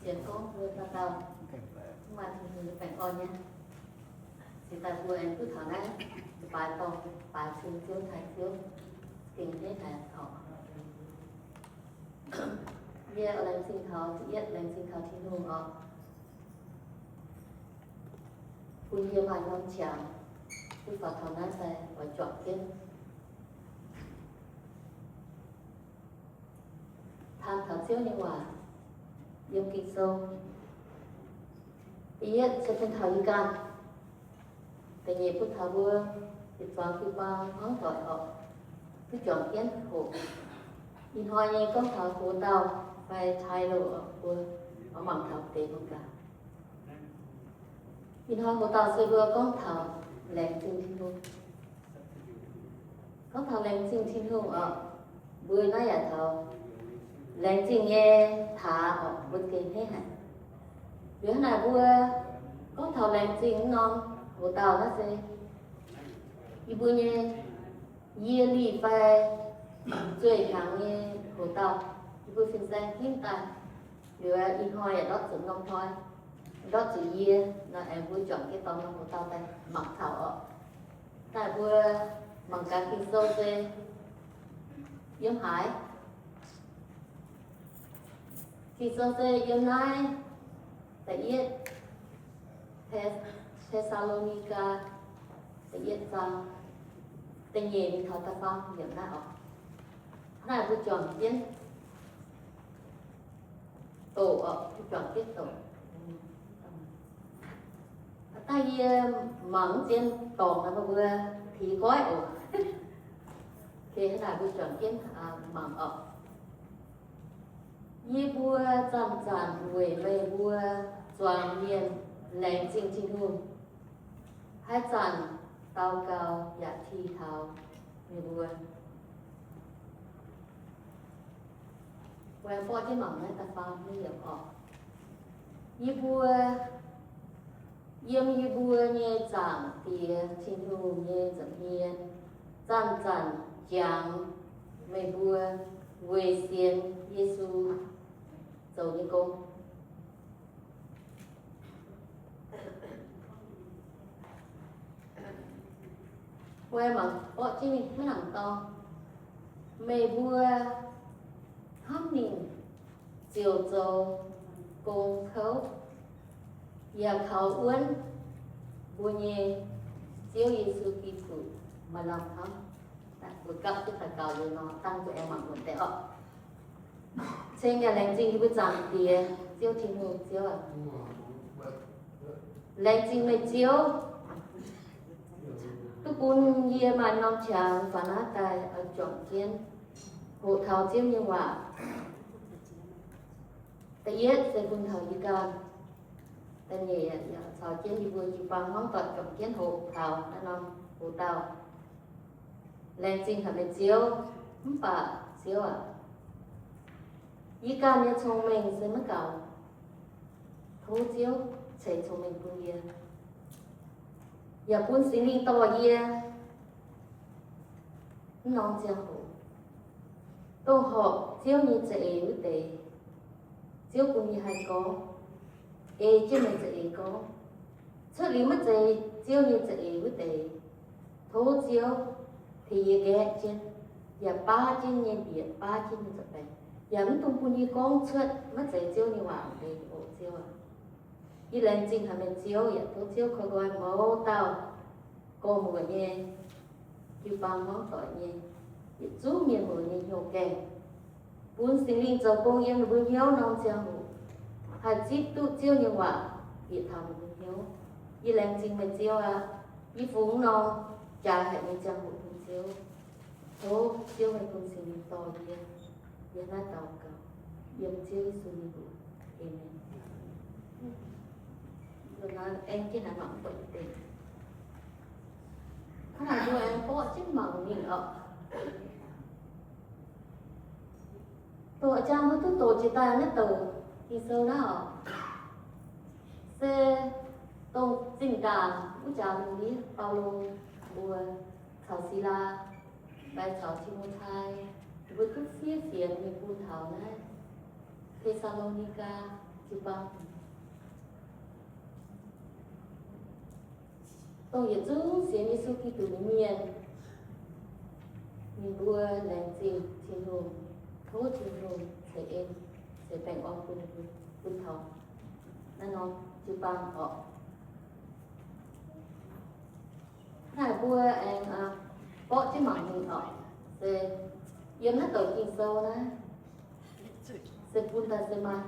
Sienx gorngv mbuo dauh dauh, mv maaih Tin-Hungh nyei baengh orn nyei. Cingx daaih mbuo aengx duqv taux naaiv baaix dorngh baaix cun Ziouv taaih Ziouv, gengh hneiv haic oc. Yie laengz zingh taux, ziepc yietv laengz zingh taux Tin-Hungh oc, bun yie maaih norm qangx duqv faaux taux naaiv daaih oix juangc jienv taan taux Ziouv nyei waac yiem Ging-Sou. Da'yietv se bun taux yie ganh. Da'nyeic bun taux mbuo yietc zuangx jiu-baang hmuangv doic oc, duqv juangc jienv hoqc. Ih hnoi nyei gorngv taux hoc-dauh fai title oc, mbuo oix mangc taux deix mangc gaax. Ih hnoi hoc-dauh se mbuo gorngv taux laengz zingh Tin-Hungh. Gorngv taux laengz zingh Tin-Hungh oc, mbuo naaiv yaac taux laengz zingh nyei taax oc, mbuo gengh hneiv haic. Liuz hnangv naaic mbuo gorngv taux laengz zingh wuov norm hoc-dauh naaiv se yie mbuo nyei yelie fai zueih hnyangx nyei hoc-dauh, yie mbuo fin-saeng hnangv daaih. Liuz ih hnoi yaac ndortv zuqc norm hnoi, ndortv zuqc yie nor, aengx mbuo juangc jienv dorh norm hoc-dauh daaih mangc taux oc. Daaih mbuo mangc gaax Ging-Sou se yiem haaix. Ging-Sou se yiem naaiv da'yietv Te-, Te^saa^lo^ni^gaa da'yietv zaang da'nyeic mingh taux da'faam yiemc naaiv oc. Naaiv mbuo juangc jienv doqc oc, mbuo juangc jienv doqc. Daaih yie mangc mv zien dorngc nor, mbuo tix goiv oc. Hnangv naaic mbuo juangc jienv mangc oc. Yie mbuo zanc-zanc weic meih mbuo zuangx mienh laengz zingh Tin-Hungh, haaix zanc daux gaux yaac tih taux meih mbuo. Mbuo aengx borqv jienv mangc naaiv da'faam yiemc oc. Yie mbuo, yiem yie mbuo nyei Zaangc Diex Tin-Hungh nyei nza'hmien zanc-zanc jangx meih mbuo weic sienx Yesu zoux nyei gong. Mbuo mangc borqv jienv mingh hnangv naaic dorngx, meih mbuo hnamv ninh ziouc zoux gong kouv, yaac kaux wuonv mbuo nyei Ziouv Yesu Giduc maaih lamh hnamv. Mbuo gapv jienv daux gaux liuz nor, dangh mbuo aengx mangc wuonc deix oc. Ceng yaac laengz zingh yie mbuo Zaangc Diex Ziouv Tin-Hungh, Ziouv aac, laengz zingh meih Ziouv, duqv bun yie maaih norm qangx faaux naaiv daaih oix juangc jienv hoqc taux Ziouv nyei waac. Da'yietv se bun taux yie ganh. Da'nyeic yaac caux jienv yie mbuo jiu-baang hmuangv doic juangc jienv hoqc taux naaiv norm hoc-dauh. Laengz zingh haic meih Ziouv, mv baac Ziouv aac, yie ganh nyei cong-mengh se maiv gaux. Tov Ziouv ceix cong-mengh bun yie, yaac bun Singx Lingh dorh yie mv norm ziangh hoc dongh horpc Ziouv nyei za'eix wuov deix. Ziouv bun yie haih gorngv, ei jienv meih za'eix gorngv. Cuotv liuz maiv zeiz Ziouv nyei za'eix wuov deix, tov Ziouv tengx yie nqaeqv jienv, yaac baav jienv nyei mbieqc, baav jienv nyei nza'baengx, yaac mv dungx bun yie gorngv cuotv maiv zeiz Ziouv nyei waac deix oc, Ziouv aac. Yie laengz zingh haic meih Ziouv, yaac tov Ziouv koi nqoi mouz dauh gorx-muoc nyei, jiu-baang hmuangv doic nyei, yietc zungv mienh muoz nyei hnyouv gaengh, bun Singx Lingh zoux gong yiem ninh mbuo hnyouv norm ziangh hoc, haih zipv duqv Ziouv nyei waac bieqc taux ninh mbuo hnyouv. Yie laengz zingh meih Ziouv aac. Yie fungx norm jaaix haic nyei ziangh hoc bun Ziouv. Tov Ziouv meih bun Singx Lingh dorh yie. Yie naaiv daux gaux yiem Ziouv Yesu nyei mbuox. Aamen. Hnangv naaic mbuo aengx borqv jienv mangc mingh oc. Doqc jangx mbuo duqv doqc jiex daaih naaiv douc Ging-Sou naaiv oc, se dongh zinh ndaangc wuov jaax lungh ndiev Baulo mbuo caux Silaa fai caux Ti^mo^tai, mbuo duqv fiev fienx mingh bun taux naaiv Te^saa^lo^ni^gaa. jiu-baang. Dongh yietc zungv sienx Yesu Giduc nyei mienh, ninh mbuo laengz zingh Tin-Hungh, tov Tin-Hungh ceix en, ceix baengh orn bun ninh mbuo, bun taux naaiv norm jiu-baang oc. Naaiv mbuo aengx, aa, borqv jienv mangc mingh oc. Se yiem naaiv douc Ging-Sou naaiv, se bun daaih se maaih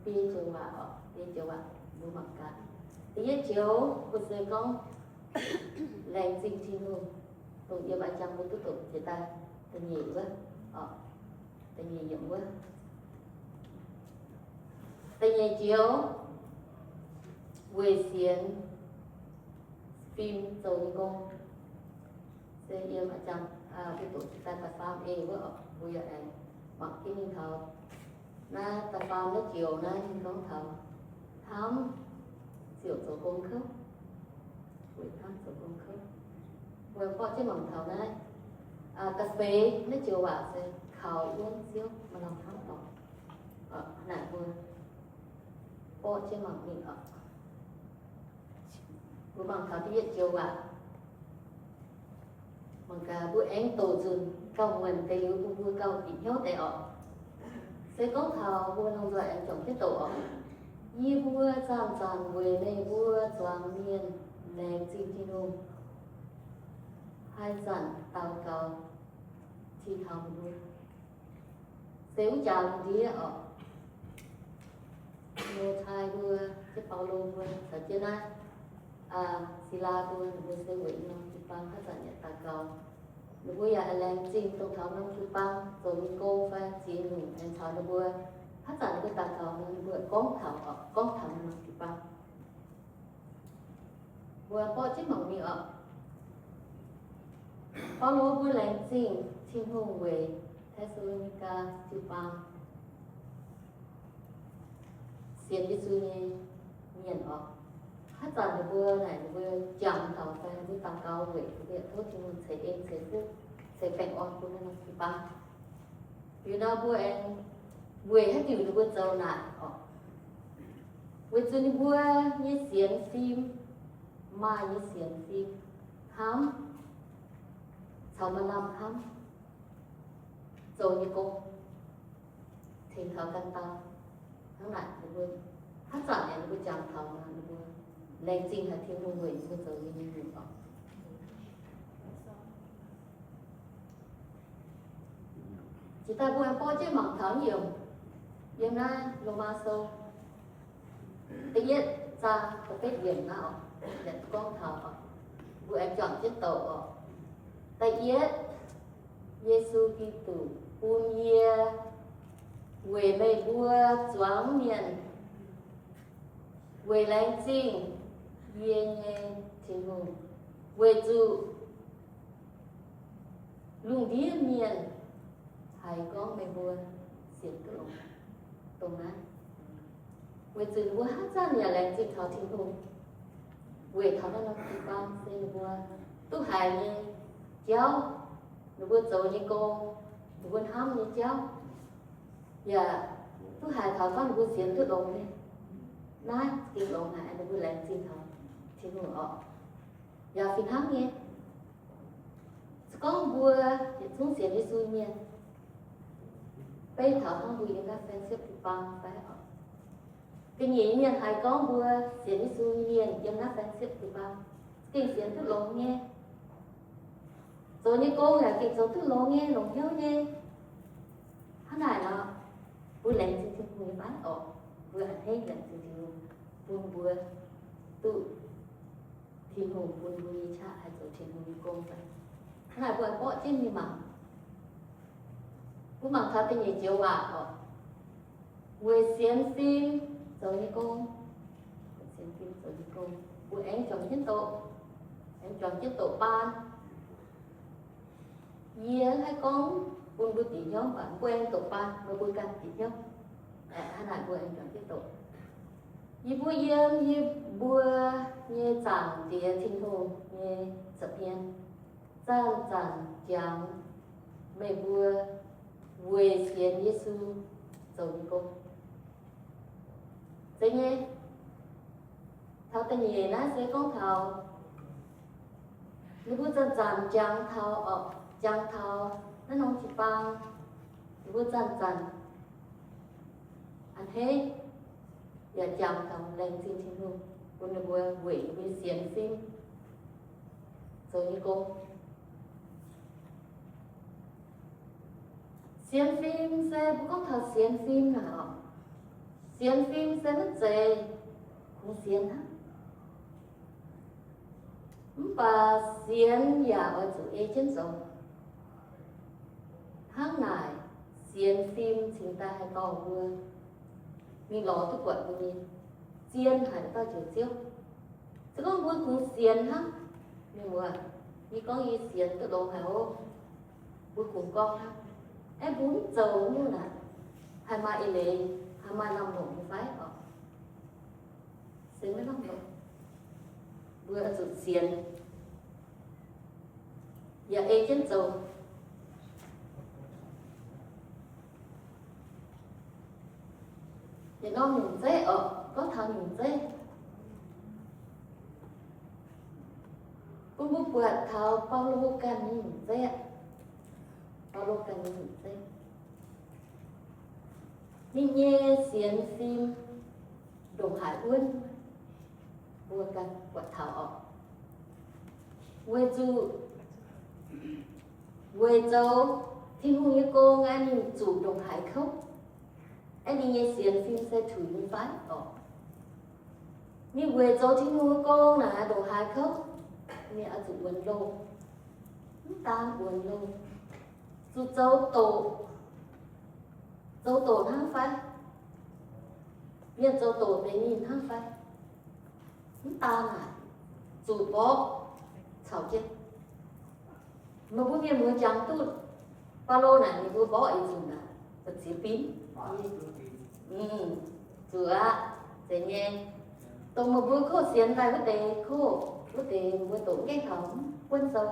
biei joux waac oc, biei joux waac mbuo mangc gaax. Da'yietv joux mbuo se gorngv laengz zingh Tin-Hungh, dongh yiem a'jang mbuo duqv doqc jiex daaih da'nyeic wuov oc, da'nyeic yiemc wuov. Da'nyeic joux weic sienx fim zoux nyei gong. Se yiem a'jang, aa, mbuo doqc jiex daaih da'faam eix wuov oc, mbuo yaac aengx mangc jienv mingh taux naaiv da'faam naaiv joux naaiv ninh gorngv taux hnamv ziouc zoux gong kouv. Weic hnamv zoux gong kouv. Mbuo borqv jienv mangc taux naaiv, aa, da'feix naaiv joux waac se kaux wuonv Ziouv maaih lamh hnamv oc. Naaic mbuo borqv jienv mangc mingh oc. Mbuo mangc taux da'yietv joux waac. Mangc gaax mbuo aengx doqc nzunc gauh muonc deix liuz bun mbuo gauh bieqc hnyouv deix oc. Se gorngv taux mbuo lomh nzoih aengx juangc jienv doqc oc. Yie mbuo zanc-zanc weic meih mbuo zuangx mienh laengz zingh Tin-Hungh, haih zanc daux gaux cing taux meih mbuo. Se wuov jaax lungh ndiev oc, Timotai mbuo, Baulo mbuo caux jienv naaiv, aa, Silaa mbuo, ninh mbuo se weic norm jiu-baang haaix zanc yaac daux gaux. Ninh mbuo yaac laengz zingh dongh taux norm jiu-baang zoux nyei gong fai ziex nyungc aengx caux ninh mbuo haaix zanc ninh mbuo daux gaux nor, ninh mbuo gorngv taux oc, gorngv taux norm jiu-baang. Mbuo borqv jienv mangc mingh oc. Baulo mbuo laengz zingh Tin-Hungh weic Te^saa^lo^ni^gaa jiu-baang sienx Yesu nyei mienh oc. Haaix zanc ninh mbuo naaic ninh mbuo jangx taux fai ninh mbuo daux gaux weic ninh mbuo tov Tin-Hungh ceix en ceix fuqv ceix baengh orn bun naaiv norm jiu-baang. Liuz nor mbuo aengx weic haaix diuc ninh mbuo zoux naaic oc? Weic zuqc ninh mbuo nyei sienx fim, maaih nyei sienx fim hnamv caux maaih lamh hnamv zoux nyei gong tengx taux ganh dauh. Hnangv naaic ninh mbuo haaix zanc ninh mbuo jangx taux nor, ninh mbuo laengz zingh haic Tin-Hungh weic ninh mbuo zoux nyei mienh oc. Jiex daaih mbuo aengx borqv jienv mangc taux yiemc yiem naaiv Lomaa Sou da'yietv zaang da'betv yiemc naaiv oc, yietc gorngv taux oc, mbuo aengx juangc jienv doqc oc. Da'yietv, Yesu Giduc bun yie weic meih mbuo zuangx mienh, weic laengz zingh yie nyei Tin-Hungh, weic zuqc lungh ndiev mienh haiz gorngv meih mbuo sienx duqv longx dongh naaiv. Weic zuqc ninh mbuo haaix zanc yaac laengz zingh taux Tin-Hungh weic taux naaiv norm jiu-baang se ninh mbuo duqv haiz nyei jauv, ninh mbuo zoux nyei gong, ninh mbuo hnamv nyei jauv, yaac duqv haiz taux gorngv ninh mbuo sienx duqv longx nyei. Naaiv za'gengh longx haic, ninh mbuo laengz zingh taux Tin-Hungh oc. Yaac fih hnangv nyei, se gorngv mbuo yietc zungv sienx Yesu mienh, beiv taux hnangv mbuo yiem naaiv fellowship jiu-baang fai oc, ga'nyiec mienh haiz gorngv mbuo sienx Yesu mienh yiem naaiv fellowship jiu-baang gengh sienx duqv longx nyei, zoux nyei gong yaac gengh zoux duqv longx nyei, longx hnyouv nyei. Hnangv naaic nor, mbuo laengz zingh Tin-Hungh nyei fai oc? Mbuo a'hneiv laengz zingh Tin-Hungh bun mbuo duqv Tin-Hungh bun mbuo nyei qaqv haih zoux Tin-Hungh nyei gong fai? Hnangv naaic mbuo aengx borqv jienv mingh mangc. Mbuo mangc taux da'nyeic joux waac oc, weic sienx fim zoux nyei gong. Weic sienx fim zoux nyei gong, mbuo aengx juangc jienv doqc, aengx juangc jienv doqc baan. Yie haih gorngv bun mbuo bieqc hnyouv, mv baac mbuo aengx doqc baan, mbuo, mbuo ganh bieqc hnyouv. Hnangv naaic mbuo aengx juangc jienv doqc. Yie mbuo yiem yie mbuo nyei Zaangc Diex Tin-Hungh nyei za'hmien zanc-zanc jangx meih mbuo weic sienx Yesu zoux nyei gong. Deix nyei, taux da'nyeic naaiv se gorngv taux ninh mbuo zanc-zanc jangx taux, jangx taux naaiv norm jiu-baang, ninh mbuo zanc-zanc a'hneiv yaac jangx taux laengz zingh Tin-Hungh bun ninh mbuo weic ninh mbuo sienx fim zoux nyei gong. Sienx fim se mbuo gorngv taux sienx fim naaic oc, sienx fim se maiv zeiz kungx sienx hnangv. Mv baac sienx yaac oix zuqc ei jienv zoux. Hnangv naaic, sienx fim cingx daaih haih dorh mbuo mingh lorz duqv buatc mbuo nyei zien haic dauh Njoux Ziouv. Se gorngv mbuo kungx sienx hnangv, mienh muoz, yie gorngv yie sienx duqv longx haic oc, mbuo kungx gorngv hnangv, aeqv, mbuo mv zoux nyungc naaic, haih maaih eix leiz, haih maaih lamh longc nyei fai oc? Se maiv lamh longc. Mbuo oix zuqc sienx yaac ei jienv zoux. Yietc norm nyungc zeiv oc, gorngv taux nyungc zeiv, bun mbuo buatc taux Baulo ganh nyei nyungc zeiv aqv. Baulo ganh nyei nyungc zeiv, ninh nyei sienx fim ndongc haaix wuonv, mbuo ganh buatc taux oc. Weic zuqc weic zoux Tin-Hungh nyei gong aeqv, ninh zuqc ndongc haaix kouv, aeqv, ninh nyei sienx fim se tuix nyei fai oc? Ninh weic zoux Tin-Hungh nyei gong naaic ndongc haaix kouv, ninh oix zuqc wuonx loh. Mv daan wuonx loh, zuqc zoux doqc, zoux doqc hnangv fai? Mienh zoux doqc deix ninh hnangv fai? Mv daan naaic, zuqc mborqv caux jienv. Meih mbuo mienh muoz jangx duqv Baulo naaic, ninh mbuo mborqv ih nzunc naaic, ba'ziex binv? Zuqc aqv. Zeiz nyei, dongh meih mbuo kov sienx daaih wuov deix, kov wuov deix, mbuo doqc gaengh taux mv buonv sou,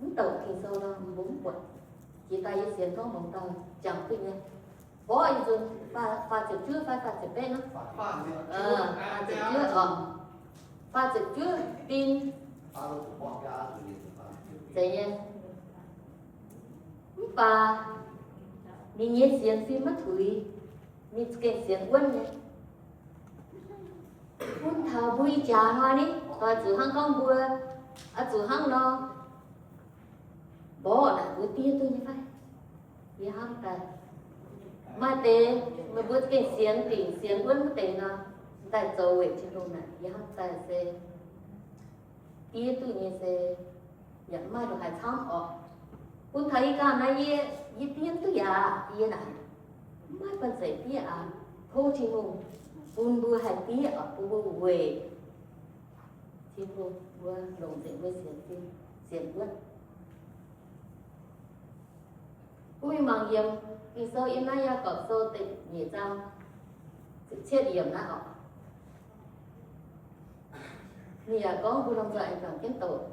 mv douc Ging-Sou nor, mbuo mv buatc. Jiex daaih yie sienx gorngv mangc dauh jangx duqv nyei. Mborqv ih nzunc faah ziepc juov fai faah ziepc betv nor? Faah ziepc juov oc. Faah ziepc juov bin. Zeiz nyei. Mv baac ninh nyei sienx fim maiv tuix, ninh gengh sienx wuonv nyei. Bun taux mbuo ih jaax hnoi ni, doix zuqc hnangv gorngv mbuo oix zuqc hnangv nor, mborqv naaic mbuo diev duqv nyei fai? Yie hnamv daaih, maaih deix meih mbuo gengh sienx dingc sienx wuonv wuov deix nor, daaih zoux weic Tin-Hungh naaic, yie hnamv daaih se diev duqv nyei se yaac maaih ndongc haaix camv oc. Bun taux yie ganh naaiv, yie, yie diev duqv yaac yie naaic, maiv banh zeic diev aqv. Tov Tin-Hungh bun mbuo haih diev oc, bun mbuo weic Tin-Hungh mbuo longc nzengc mbuo sienx fim, sienx wuonv. Bun mingh mangc yiem Ging-Sou yiem naaiv Yaagorpc Sou da'nyeic zaang ziepc cietv yiemc naaiv oc. Ninh yaac gorngv mbuo lomh nzoih aengx juangc jienv doqc,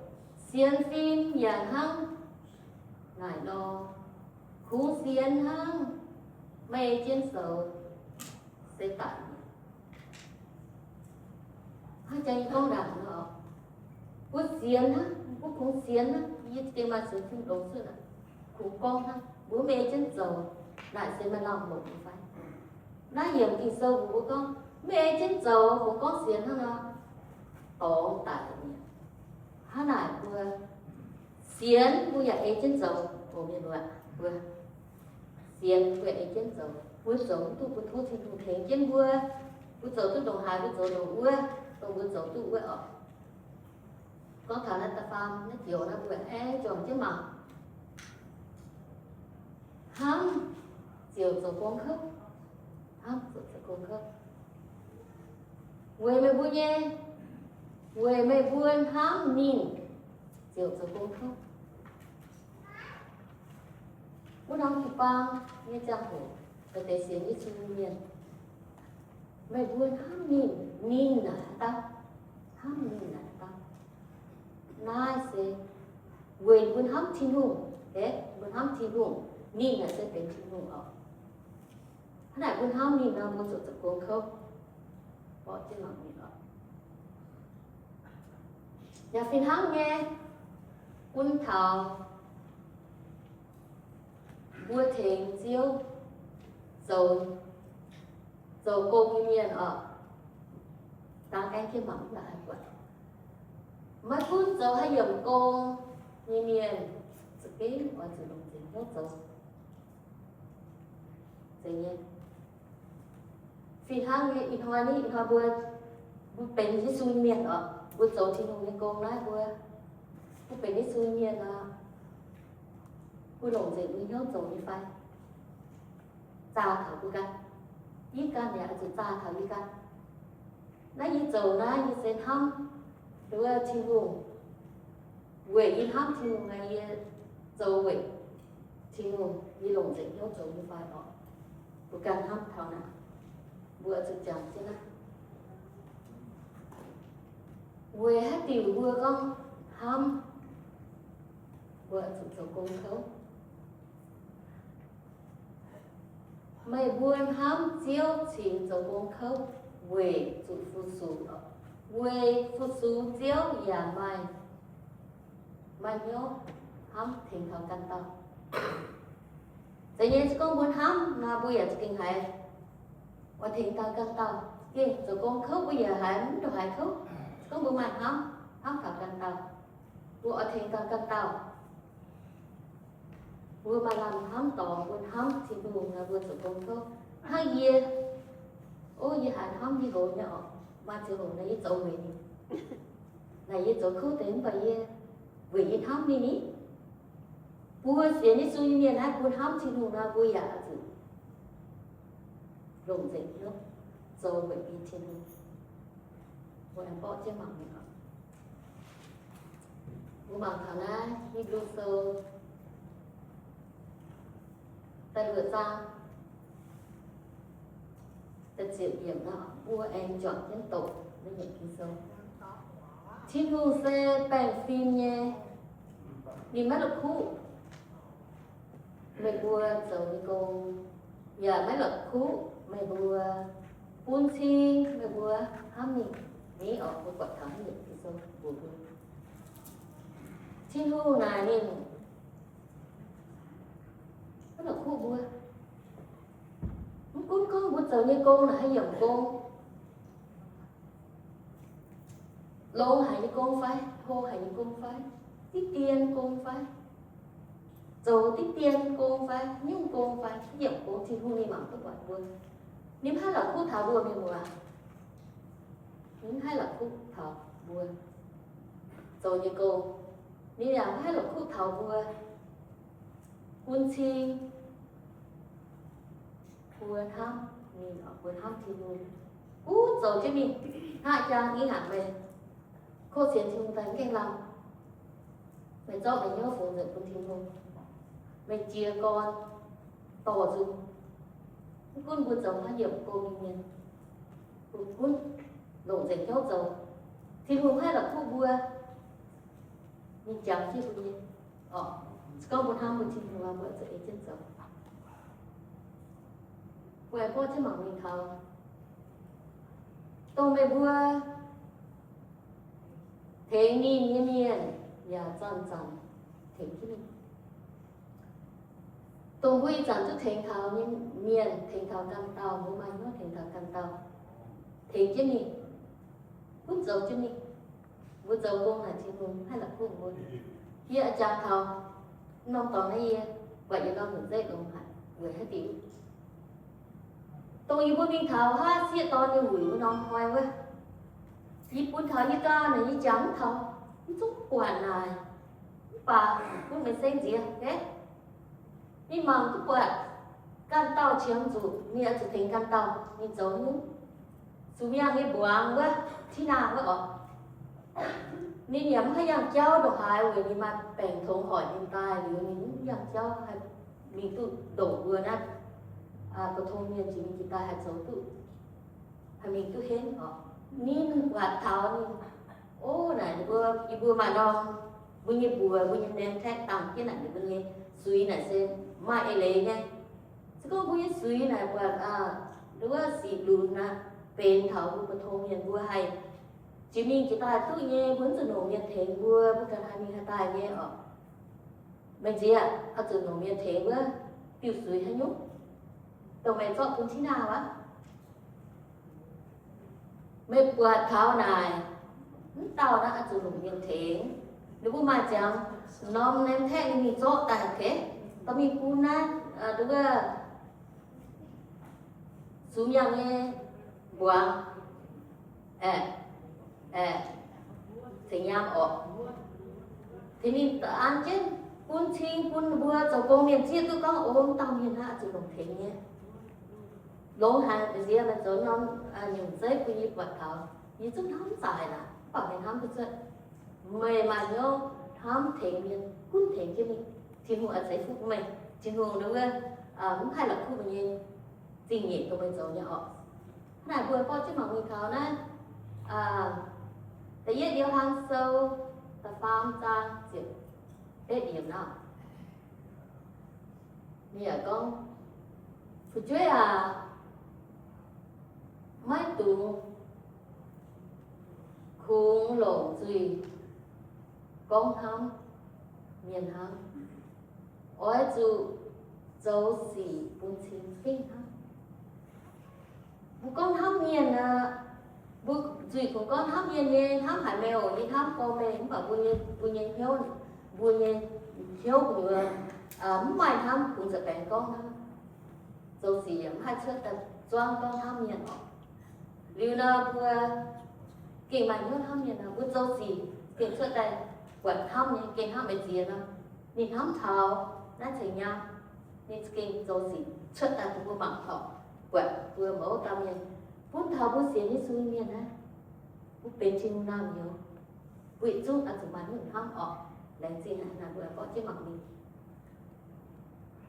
sienx fim yaac hnangv naaic nor, kungx sienx hnangv, maiv ei jienv zoux se daic mi'aqv. Hnangv jang yie gorngv ndaangc nor, mbuo sienx hnangv, mbuo kungx sienx hnangv, yie gengh maaih sienx fim longx cuotv aqv, kungx gorngv hnangv, mbuo maiv ei jienv zoux, naaic se maaih lamh longc nyei fai? Naaiv yiemc Ging-Sou mbuox mbuo gorngv, maiv ei jienv zoux, kungx gorngv sienx hnangv nor, dorngx daic mi'aqv. Hnangv naaic mbuo sienx mbuo yaac ei jienv zoux, oc mienh muoz, mbuo sienx mbuo yaac ei jienv zoux. Mbuo zoux mv duqv, mbuo tov Tin-Hungh tengx jienv mbuo. Mbuo zoux duqv ndongc haaix mbuo zoux ndongc wuov, dongh mbuo zoux duqv wuov oc. Gorngv taux naaiv da'faam naaiv joux naaiv mbuo aengx juangc jienv mangc. Hnamv ziouc zoux gong kouv. Hnamv ziouc zoux gong kouv. Weic meih mbuo nyei, weic meih mbuo hnamv ninh ziouc zoux gong kouv. Wuov norm jiu-baang nyei ziangh hoc, deix sienx Yesu nyei mienh, meih mbuo hnamv ninh, ninh naaic haaix dauh? Hnamv ninh naaic haaix dauh? Naaiv se weic mbuo hnamv Tin-Hungh, mbuo hnamv Tin-Hungh, ninh naaic se benx Tin-Hungh oc. Hnangv naaic mbuo hnamv ninh nor, mbuo ziouc zoux gong kouv. Mborqv jienv mangc mingh oc. Yaac fih hnangv nyei, bun taux mbuo tengx Ziouv zoux, zoux gong nyei mienh oc, dangh aengx jienv mangc mv baac haih buatc. Maiv gunv zoux haaix yiemc gong nyei mienh, za'gengh oix zuqc longc nzengc hnyouv zoux. Zeiz nyei. Fih hnangv nyei, ih hnoi ni, ih hnoi mbuo, mbuo benx Yesu nyei mienh oc, mbuo zoux Tin-Hungh nyei gong naaiv, mbuo, mbuo benx Yesu nyei mienh oc, mbuo longc nzengc mbuo hnyouv zoux nyei fai? Zaah taux mbuo ganh. Yie ganh yaac oix zuqc zaah taux yie ganh. Naaiv yie zoux naaiv yie se hnamv nduov Tin-Hungh. Weic yie hnamv Tin-Hungh, yie zoux weic Tin-Hungh, yie longc nzengc hnyouv zoux nyei fai oc? Mbuo ganh hnamv taux naaic, mbuo zuqc jangx jienv naaiv. Weic haaix diuc mbuo gorngv hnamv, mbuo zuqc zoux gong kouv? Meih mbuo hnamv Ziouv cingx zoux gong kouv weic zuqc fu-sux, weic fu-sux Ziouv yaac maaih, maaih hnyouv hnamv tengx taux ganh dauh. Zeiz nyei, se gorngv mbuo hnamv nor, mbuo yaac za'gengh haiz oix tengx taux ganh dauh. Gengh zoux gong kouv mbuo yaac haiz mv ndongc haaix kouv. Se gorngv mbuo maaih hnamv, hnamv taux ganh dauh, mbuo oix tengx taux ganh dauh. Mbuo maaih lamh hnamv dorngx, mbuo hnamv Tin-Hungh nor, mbuo zoux gong kouv. Hnangv yie, o, yie haiz hnamv yie nqox nyei oc, maaih ziangh hoc naaic yie zoux weic ninh. Naaic yie zoux kouv deix mv baac yie weic yie hnamv ninh ni. Mbuo sienx Yesu nyei mienh naaiv, mbuo hnamv Tin-Hungh nor, mbuo yaac zuqc longc nzengc hnyouv zoux weic Tin-Hungh. Mbuo aengx borqv jienv mangc mingh oc. Mbuo mangc taux naaiv Hipv^lu Sou da'luoqc zaang da'ziepc yiemc nor, mbuo aengx juangc jienv doqc naaiv yiemc Ging-Sou. Tin-Hungh se baengh fim nyei, ninh maiv la'kuqv meih mbuo zoux nyei gong, yaac maiv la'kuqv meih mbuo bun cing meih mbuo hnamv ninh. Ni oc, mbuo buatc taux naaiv yiemc Ging-Sou mbuox mbuo, Tin-Hungh naaic ninh maiv la'kuqv mbuo. Mv gunv gorngv mbuo zoux nyei gong naaic haaix yiemc gong, longx haic nyei gong fai, hlo haic nyei gong fai, diqv dien gong fai, zoux diqv dien gong fai, nyungc gong fai, haaix yiemc gong, Tin-Hungh ninh mangc duqv buatc mbuo. Ninh mv haih la'kuqv taux mbuo, mienh muoz. Ninh mv haih la'kuqv taux mbuo zoux nyei gong. Ninh yaac mv haih la'kuqv taux mbuo bun cing mbuo hnamv ninh, mbuo hnamv Tin-Hungh. Gunv zoux jienv mingh, hnangv jang ih hnangv meih kov sienx Tin-Hungh daaih mv gaengh lamh, meih zorqv meih hnyouv fungx nzengc bun Tin-Hungh, meih jiez gorn dorh nzung. Mv gunv mbuo zoux haaix yiemc gong nyei mienh, mbuo gunv longc nzengc hnyouv zoux, Tin-Hungh haih la'kuqv mbuo. Ninh jangx jienv mbuo nyei. Oc, se gorngv mbuo hnamv mbuo Tin-Hungh, mbuo zuqc ei jienv zoux. Mbuo aengx borqv jienv mangc mingh taux, dongh meih mbuo tengx ninh nyei mienh yaac zanc-zanc tengx jienv ninh. Dongh mbuo ih zanc duqv tengx taux nyei mienh, tengx taux ganh dauh, mbuo maaih hnyouv tengx taux ganh dauh, tengx jienv mingh, gunv zoux jienv mingh. Mbuo zoux gong naaic Tin-Hungh haih la'kuqv mbuo. Yie jangx taux norm dorngx naaiv, yie buatc yietc norm hnyouv zeiv longx haic weic haaix diuc? Dongh yie mbuo mingh taux haav sieqv dorn nyei wuic wuov norm hnoi wuov, yie bun taux yie ganh naaic yie jangx mv taux, yie zungv buatc naaic. Mv baac gunv meih sengv nziex, ninh mangc duqv buatc ganh dauh qiemx zuqc, ninh oix zuqc tengx ganh dauh mingh zoux nyungc. Zuqc mingh yangh nyei mbuangz wuov, Tina wuov oc, ninh yaac mv haih yangh jauv ndongc haaix weic ninh maaih baengc tongx hoic ninh daaih liuz, ninh mv yangh jauv haih mingh duqv ndoqc mbuo naaiv, aa, pou-tong mienh jiex mingh jiex daaih haih zoux duqv, haih mingh duqv henv oc. Ninh buatc taux ninh, o, naaic mbuo, yie mbuo maaih norm, mbuo nyei mbuox, mbuo nyei name tag dangh jienv naaic ninh mbuo nyei suix naaic se maaih eix leiz nyei. Se gorngv mbuo nyei suix naaic buatc, aa, nduov sic lunx aqv, benx taux mbuo, mbuo tong mienh mbuo haih jiex mingh jiex daaih duqv nyei, mbuo mv zuqc longc mienh tengx mbuo, mbuo ganh haih mingh haih daaih nyei oc. Meih nziex oix zuqc longc mienh tengx wuov diuh zuiz haaix nyungc, dongh meih zorqv bun Tina wuov. Meih buatc taux naaic, mv dauh naaiv oix zuqc longc mienh tengx. Ninh mbuo maaih ziangx norm name tag ninh mingh zorqv daaih, okay, dorh mingh bun naaiv, nduov, sux miangh nyei mbuangz, aeqv, aeqv, ceix nyaam orqc. Tengx ninh an jienv bun cing bun mbuo zoux gong mienh zieqv duqv gorngv, o, mv dauh mienh naaiv oix zuqc longc tengx nyei. Longx haic, nziex meih zoux norm nyungc zeiv bun yie buatc taux, yie zungv hnamv zaqc haic naaic, mv baac meih hnamv duqv cuotv. Meih maaih hnyouv hnamv tengx mienh, gunv tengx jienv mingh, Tin-Hungh oix ceix fuqv bun meih. Tin-Hungh nduov, mv haih la'kuqv meih nyei zingh nyeic dongh meih zoux nyei orqc. Naaic mbuo borqv jienv mangc mingh taux naaiv, da'yietv Yo^han Sou da'faam zaang ziepc betv yiemc naaiv. Ninh yaac gorngv, fu'jueiv aac, maiv dungx kungx longc nzuih gorngv hnamv mienh hnangv. Oix zuqc zoux sic bun cing gengh hnamv. Mbuo gorngv hnamv mienh aqv, mbuo zuqc kungx gorngv hnamv mienh nyei, hnamv haic meih oc, yie hnamv gorx meih, mv baac mbuo nyei, mbuo nyei hnyouv, mbuo nyei hnyouv mbuo mv maaih hnamv kungx za'baengx gorngv hnamv. Zoux sic yaac mv haih cuotv daaih zuangv gorngv hnamv mienh oc. Liuz nor mbuo gengh maaih hnyouv hnamv mienh nor, mbuo zoux sic gengh cuotv daaih buatc hnamv nyei, gengh hnamv meih nziex nor, ninh hnamv taux naaiv ceix nyaam, ninh gengh zoux sic cuotv daaih bun mbuo mangc taux, buatc mbuo mouz dauh mienh, bun taux mbuo sienx Yesu nyei mienh naaiv, mbuo benx Tin-Hungh naamh nyouz, mbuo yietc zungv oix zuqc maaih nyungc hnamv orqc. Laengz zingh haic, naaiv mbuo borqv jienv mangc mingh.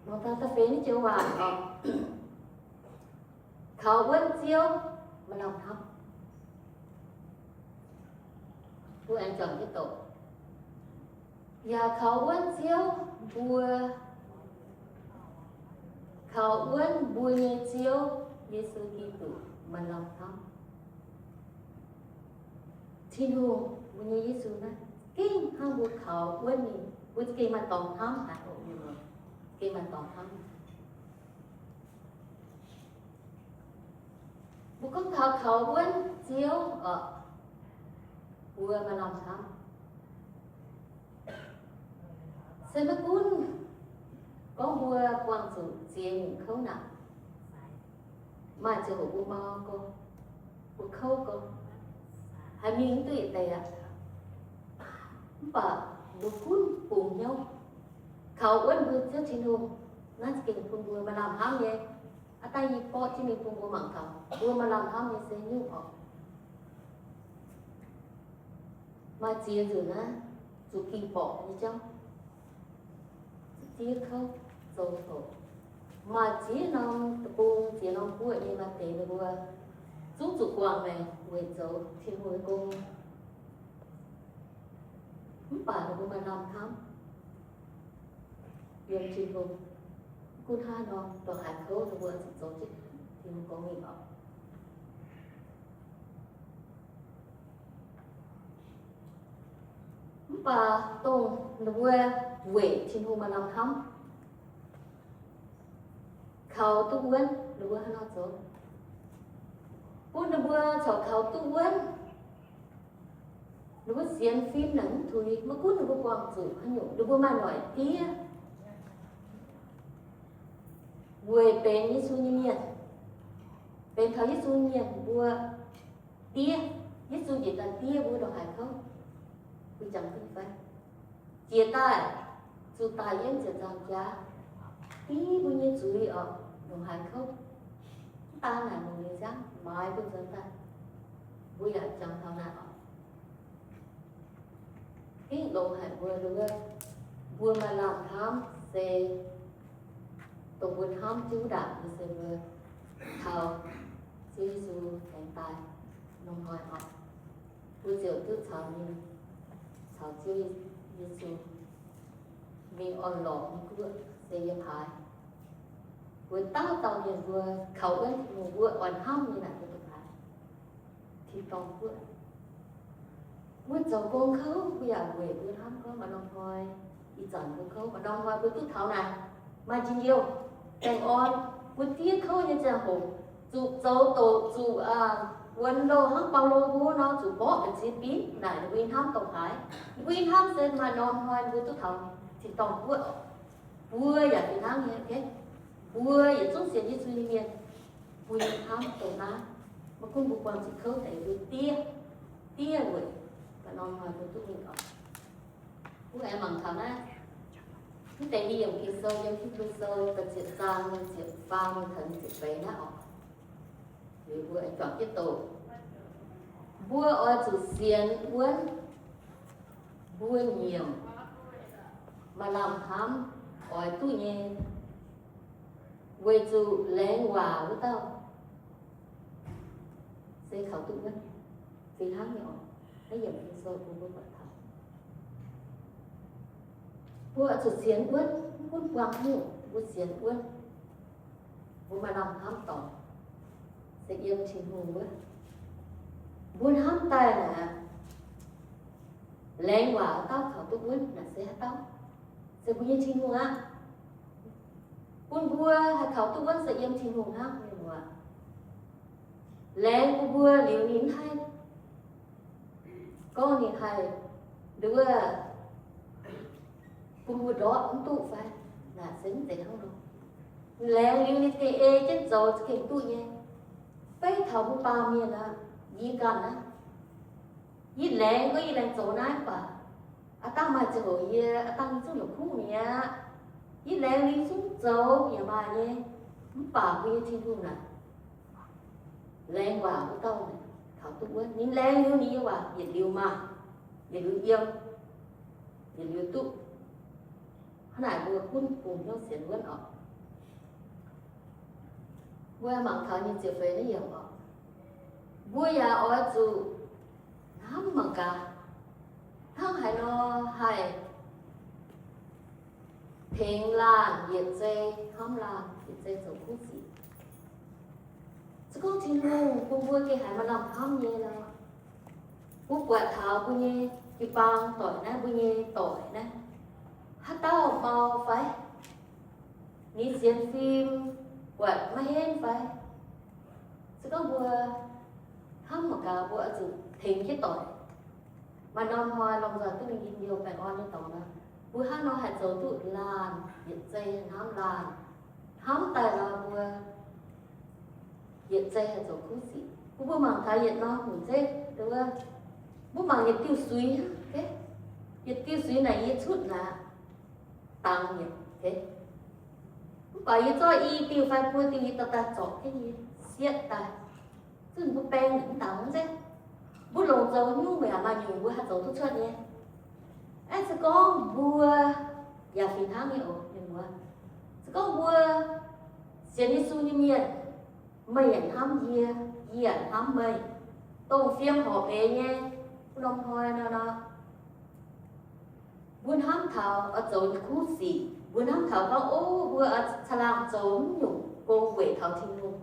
Mangc taux da'feix nyei joux waac orqc, kaux wuonv Ziouv maaih lamh hnamv. Mbuo aengx juangc jienv doqc, yaac kaux wuonv Ziouv mbuo, kaux wuonv mbuo nyei Ziouv Yesu Giduc maaih lamh hnamv. Tin-Hungh, mbuo nyei Yesu naaiv, gengh hnangv mbuo kaux wuonv ninh, mbuo gengh maaih dorngx hnamv haic oc, gengh maaih dorngx hnamv. Mbuo gorngv taux kaux wuonv Ziouv oc, mbuo maaih lamh hnamv. Se maiv gunv gorngv mbuo buangh zuqc ziex nyungc kouv naanc, maaih ziangh hoc mbuo mau gorx, mbuo kouv gorx, haih mingh mv duqv yietc deix aqv. Mv baac mbuo gunv bungx hnyouv kaux wuonv mbuo Ziouv Tin-Hungh. Naaiv za'gengh bun mbuo maaih lamh hnamv nyei. Aav dangh yie borqv jienv mingh bun mbuo mangc taux mbuo maaih lamh hnamv nyei se nyungc oc. Maaih ziex nzunc naaiv zuqc ging borqc nyei jauv, ziex kouv zoux hoc. Maaih ziex norm deic-bung, ziex norm guoqv nyei maaih deix ninh mbuo zungv zuqc guangc maengc weic zoux Tin-Hungh nyei gong. Mv baac ninh mbuo maaih lamh hnamv yiem Tin-Hungh. Gunv haaix norm ndongc haaix kouv ninh mbuo zuqc zoux jienv Tin-Hungh gong mingh oc. Mv baac dongh ninh mbuo weic Tin-Hungh maaih lamh hnamv kaux duqv wuonv, ninh mbuo haaix nor zoux bun ninh mbuo corc kaux duqv wuonv? Ninh mbuo sienx fim naaic mv tuix, maiv gunv ninh mbuo buangh zuqc haaix nyungc, ninh mbuo maaih noic diev weic benx Yesu nyei mienh, benx taux Yesu mienh mbuo diev. Yesu njiec daaih diev mbuo ndongc haaix kouv, mbuo jangx duqv fai? Jiex daaih, zuqc daaih yiem ziepc nzaangc jaax, diev mbuo nyei zuiz oc, ndongc haaix kouv. Mv daan naaic longc ninh nziaamv maaiz mbuo nzuonx daaih, mbuo yaac jangx taux naaic oc. Gengh longx haic mbuo, mbuo maaih lamh hnamv se dongh mbuo hnamv jienv ndaangc nyei se mbuo taux Ziouv Yesu aengx daaih norm hnoi oc, mbuo ziouc duqv caux ninh, caux Ziouv Yesu mingh orn-lorqc nyei guoqv se yiem haaix. Mbuo dauh dauh mienh mbuo kaux wuonv Tin-Hungh, mbuo oix hnamv nyei naaic mbuo duqv haaix. dorngc guoqv. Mbuo zoux gong kouv, mbuo yaac weic mbuo hnamv gorngv maaih norm hnoi ih zanc mbuo kouv, maaih norm hnoi mbuo duqv taux naaic, maaih njien-youh, baengh orn. Mbuo diev kouv nyei ziangh hoc, zuqc zoux doqc, zuqc wuonx loh hnangv Baulo mbuo nor, zuqc mborqv mbu'ziex binv naaic, ninh mbuo hnamv dongh haaix? Ninh mbuo hnamv se maaih norm hnoi mbuo duqv taux tin-dorngh guoqv oc. Mbuo yaac fih hnangv nyei, mbuo yietc zungv sienx Yesu nyei mienh, mbuo nyei hnamv dongh naaiv. Maiv gunv mbuo buangh zuqc kouv deix, mbuo diev, diev weic maaih norm hnoi mbuo duqv mingh oc. Mbuo aengx mangc taux naaiv, mv deix i yiemc Ging-Sou yiem Hipv^lu Sou da'ziepc zaang ziepc faam taux ziepc feix naaiv oc. Liuz mbuo juangc jienv doqc. Mbuo oix zuqc sienx wuonv mbuo nyiemc maaih lamh hnamv oix duqv nyei, weic zuqc laengz waac wuov dauh se kaux duqv wuonv. Fih hnangv nyei oc. Naaiv yiemc Ging-Sou bun mbuo buatc taux, mbuo oix zuqc sienx wuonv, mv gunv buangh nyungc, mbuo sienx wuonv. Mbuo maaih lamh hnamv dorngc se yiem Tin-Hungh wuov. Mbuo hnamv daaih naaic, laengz waac wuov dauh kaux duqv wuonv naaic se haaix dauh? Se mbuo nyei Tin-Hungh aqv. Bun mbuo haih kaux duqv wuonv se yiem Tin-Hungh hnangv, mienh muoz. Laengz bun mbuo liuz ninh haih gorngv ninh haih nduov bun mbuo ndortv mv duqv fai? Naaic se mv zeiz hnangv nor. Laengz liuz ninh gengh ei jienv zoux za'gengh duqv nyei. Beiv taux mbuo baamh mienh aqv, yie ganh aqv, yie laengz gorngv yie laengz zoux naaiv mv baac aav dangh maaih ziangh hoc yie aav dangh yie zungv la'kuqv mi'aqv. Yie laengz liuz zungv zoux yaac maaih nyei. Mv baac mbuo nyei Tin-Hungh naaic, laengz waac wuov dauh naaic kaux duqv wuonv. Ninh laengz liuz ninh nyei waac yietc liuz maaih, yietc liuz yiem, yietc liuz duqv. Hnangv naaic mbuo gunv bungx hnyouv sienx wuonv oc. Mbuo mangc taux nyei ziepc feix naaiv yiemc oc. Mbuo yaac oix zuqc hnamv mangc gaax, hnangv haaix nor haih tengx laanh yietc zei hnamv laanh, yietc zei zoux kuv sic. Se gorngv Tin-Hungh bun mbuo gengh haiz maaih lamh hnamv nyei nor, mbuo buatc taux mbuo nyei jiu-baang doic naaiv, mbuo nyei doic naaiv, haaix dauh mau fai? Ninh sienx fim buatc maiv henv fai? Se gorngv mbuo hnamv mangc gaax, mbuo oix zuqc tengx jienv doic. Maaih norm hnoi lomh nzoih duqv mingh njien-youh baengh orn nyei dorngx nor, mbuo hnangv nor haih zoux duqv laanh yietc zei hnamv laanh. Hnamv daaih nor mbuo yietc zei haih zoux kuv sic. Mbuo, mbuo mangc taux yietc norm hnyouv zeiv, mbuo mangc yietc diuh suiv, yietc diuh suiv naaic yie cutv naaic dangx mi'aqv. Mv baac yie zorqv i diuh fai buo diuh yie dorh daaih zorpc jienv yie sietv daaih. Zungv mbuo baeng mv dangx zeiv. Mbuo longc zoux nyungc yaac maaih nyungc mbuo haih zoux duqv cuotv nyei. Aeqv, se gorngv mbuo yaac fih hnangv nyei oc, mienh muoz. Se gorngv mbuo sienx Yesu nyei mienh, meih yaac hnamv yie, yie yaac hnamv meih. Dongh fiem horpc eix nyei, wuov norm hnoi nor nor, mbuo hnamv taux oix zoux kuv sic, mbuo hnamv taux gorngv, o, mbuo caangh laangh zoux mv nyungc gong weic taux Tin-Hungh.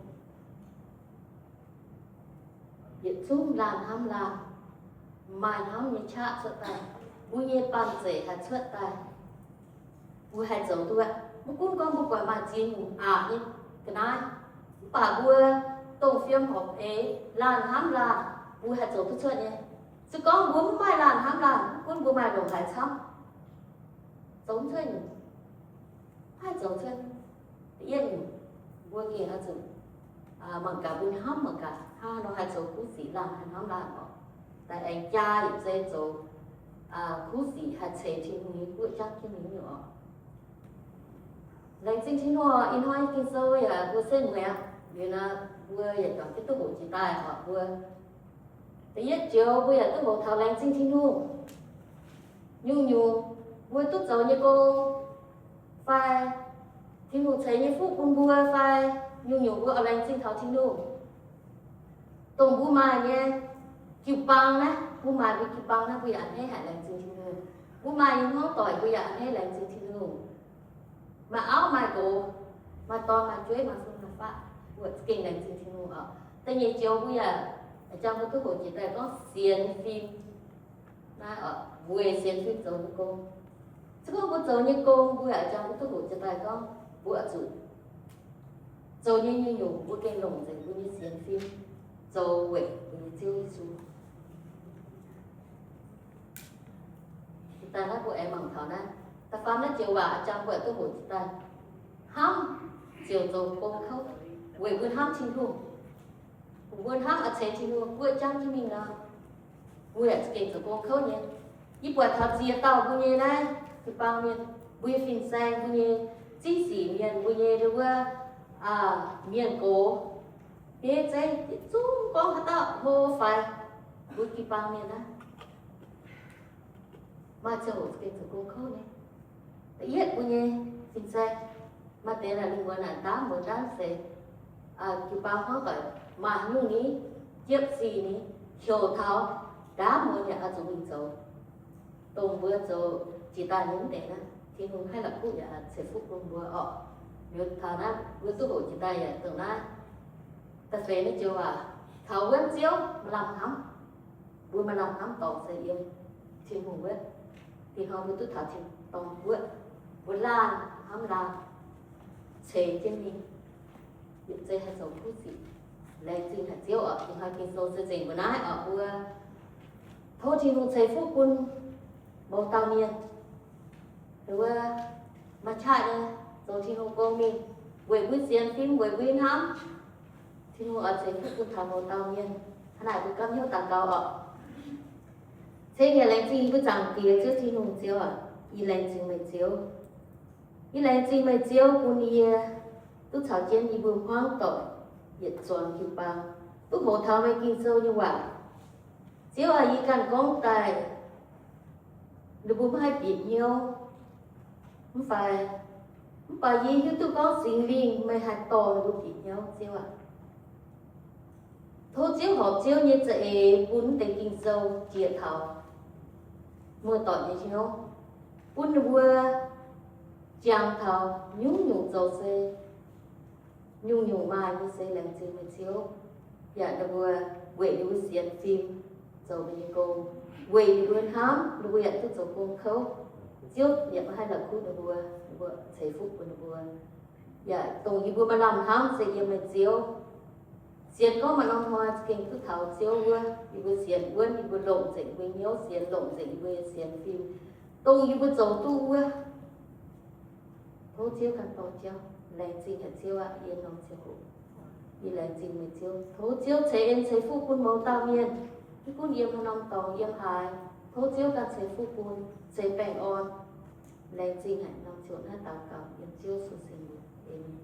Yietc zungv laanh hnamv laanh, maaih hnamv nyei qaqv cuotv daaih, mbuo nyei banh zeic haih cuotv daaih, mbuo haih zoux duqv. Mv gunv gorngv mbuo buatc maaih ziex nyungc aqc nyei ga'naaiv, mv baac mbuo dongh fiem horpc eix, laanh hnamv laanh, mbuo haih zoux duqv cuotv nyei. Se gorngv mbuo mv maaih laanh hnamv laanh, mv gunv mbuo maaih longc haaix camv, zoux mv cuotv nyungc. Haih zoux cuotv. Da'yietv nyungc, mbuo gengh oix zuqc mangc gaax, mbuo hnamv mangc gaax, hnangv haaix nor haih zoux kuv sic laanh, haih hnamv laanh oc. Daaih aengx jaa yietc zei zoux kuv sic haih ceix Tin-Hungh nyei guoqv jangv jienv mingh nyungc oc. Laengz zingh Tin-Hungh oc. Ih hnoi Ging-Sou yaac mbuo setv mueiz aqv. Liuz nor mbuo yaac juangc jienv duqv hoqc jiex daaih oc mbuo. Da'yietv joux mbuo yaac duqv hoqc taux laengz zingh Tin-Hungh. Nyungc-nyungc mbuo duqv zoux nyei gong fai Tin-Hungh ceix nyei fuqv bun mbuo fai nyungc-nyungc mbuo oix laengz zingh taux Tin-Hungh. Dongh mbuo maaih nyei jiu-baang naaiv, mbuo maaih mbuo jiu-baang naaiv, mbuo yaac a'hneiv haic laengz zingh Tin-Hungh. Mbuo maaih nyei hmuangv doic, mbuo yaac a'hneiv laengz zingh Tin-Hungh. Maaih auv maaih nqox, maaih dorn maaih jueiv, maaih fun maaih faqv, mbuo za'gengh laengz zingh Tin-Hungh oc. Da'nyeic joux mbuo yaac A'jang mbuo duqv hoqc jiex daaih gorngv sienx fim. Naaiv oc, weic sienx fim zoux nyei gong. Se gorngv mbuo zoux nyei gong mbuo a'jang mbuo duqv hoqc jiex daaih gorngv mbuo oix zuqc zoux nyei nyungc-nyungc mbuo gengh longc nzengc mbuo nyei sienx fim zoux weic mbuo nyei Ziouv Yesu. Jiex daaih naaiv mbuo aengx mangc taux naaiv da'faam naaiv joux waac a'jang mbuo duqv hoqc jiex daaih, hnamv ziouc zoux gong kouv, weic mbuo hnamv Tin-Hungh. Mbuo hnamv oix ceix Tin-Hungh, mbuo jangv jienv mingh nor, mbuo yaac za'gengh zoux gong kouv nyei. Yie buatc taux ziex dauh mbuo nyei naaiv jiu-baang mienh, mbuo nyei fin-saeng, mbuo nyei zingv sic mienh, mbuo nyei wuov mienh gox, bieiv zeiv yietc zungv gorngv haaix dauh hlo faix, mbuo jiu-baang mienh naaiv maaih ziangh hoc za'gengh zoux gong kouv nyei. Da'yietv mbuo nyei fin-saeng, maaih deix naaic lingh muonz naaic ndaamv muonz ndaamv seix, jiu-baang hnangv doic maaih nyungc ni, jiepv sic ni, heuc taux ndaamv muonz yaac oix zuqc mingh zoux. Dongh mbuo zoux jiex daaih nyei mv deix naaiv, Tin-Hungh haih la'kuqv yaac ceix fuqv bun mbuo orqc. Liuz taux naaiv mbuo duqv hoqc jiex daaih yaac dongh naaiv da'feix naaiv joux waac, taux wuonv Ziouv maaih lamh hnamv. Mbuo maaih lamh hnamv dorngc se yiem Tin-Hungh wuov. Dinh hnoi mbuo duqv taux Tin-Hungh dorngc wuov, mbuo laanh hnamv laanh ceix jienv mingh, yietc zei haih zoux kuv sic. Laengz zingh haic Ziouv oc. Dinh hnoi Ging-Sou se nzengc mbuo naaiv oc. Mbuo tov Tin-Hungh ceix fuqv bun mouz dauh mienh, wuov, maaih qaqv nyei zoux Tin-Hungh gong mingh, weic mbuo sienx fim, weic mbuo hnamv. Tin-Hungh oix ceix fuqv bun taux mouz dauh mienh. Hnangv naaic mbuo gapv hnyouv daux gaux oc. Ceng yaac laengz zingh yie mbuo Zaangc Diex Ziouv Tin-Hungh. Ziouv aac, yie laengz zingh meih Ziouv. Yie laengz zingh meih Ziouv bun yie duqv caux jienv yie mbuo hmuangv doic yietc zuangx jiu-baang duqv hoqc taux meih Ging-Sou nyei waac. Ziouv aac, yie ganh gorngv daaih ninh mbuo maiv haih bieqc hnyouv, mv fai, mv baac yie hiuv duqv gorngv Singx Lingh meih haih dorh ninh mbuo bieqc hnyouv, Ziouv aac. Tov Ziouv horpc Ziouv nyei za'eix bun deix Ging-Sou jiex taux muoz-doic nyei hnyouv, bun ninh mbuo jangx taux nyungc-nyungc zoux se nyungc-nyungc maaih nyei se laengz zingh meih Ziouv. Yaac ninh mbuo weic ninh mbuo sienx fim zoux meih nyei gong, weic ninh mbuo hnamv ninh mbuo yaac duqv zoux gong kouv. Ziouv yaac maiv haih la'kuqv ninh mbuo, ninh mbuo ceix fuqv bun ninh mbuo. Yaac dongh yie mbuo maaih lamh hnamv se yiem meih Ziouv. Sienx gorngv maaih norm hnoi za'gengh duqv taux Ziouv wuov, yie mbuo sienx wuonv, yie mbuo longc nzengc yie mbuo hnyouv sienx, longc nzengc yie mbuo nyei sienx fim, dongh yie mbuo zoux duqv wuov. Tov Ziouv ganh dorh jauv. Laengz zingh haic Ziouv aac, yie norm ziangh hoc yie laengz zingh meih Ziouv. Tov Ziouv ceix en ceix fuqv bun mouz dauh mienh, mv gunv yiem haaix norm dorngx yiem haaix, tov Ziouv ganh ceix fuqv bun, ceix baengh orn. Laengz zingh haic, norm ziangh hoc naaiv daux gaux yiem Ziouv Yesu singx mbuox. Aamen.